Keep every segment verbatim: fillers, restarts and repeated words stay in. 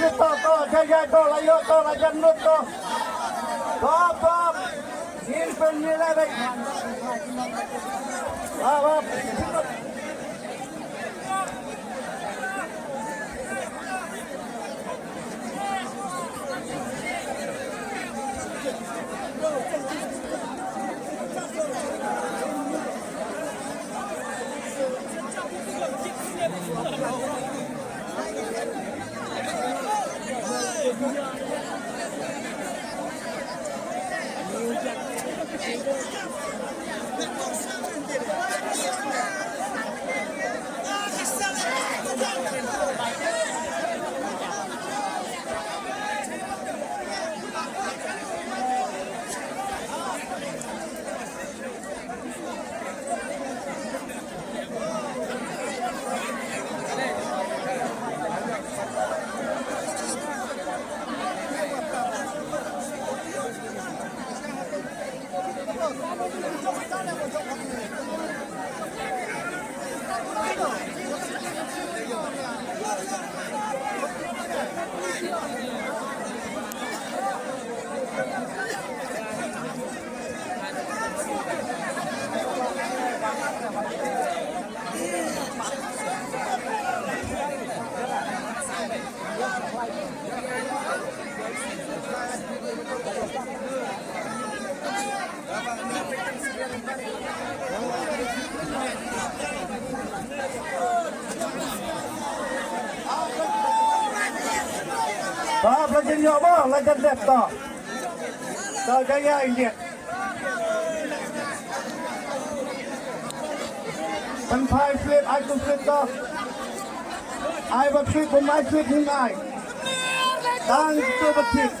To, to, jai, jai, to, la ïoh, to, la jan lut, to. To, to. Ngin pynmih leh beit. Ba, ba. Ba, ba jin ïoh ba, la jan dep ta. Ta jaya injek. Pynphai slip, ai tu slip to. Ai ba slip, pynphai slip hynai. Tang tu ba slip.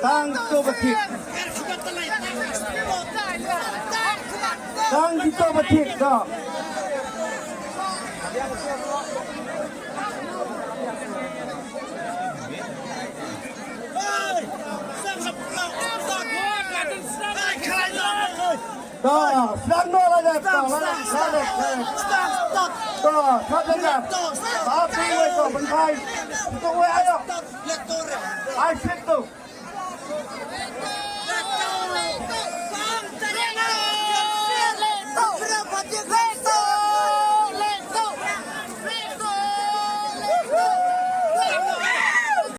Tang tu ba slip. Tang tu ba slip to. To, sdang noh la dep, to, la dep, la dep, la dep. To, sdang noh la dep. Ba phi wei to, pynphai. To wei ayo. Ai slip to.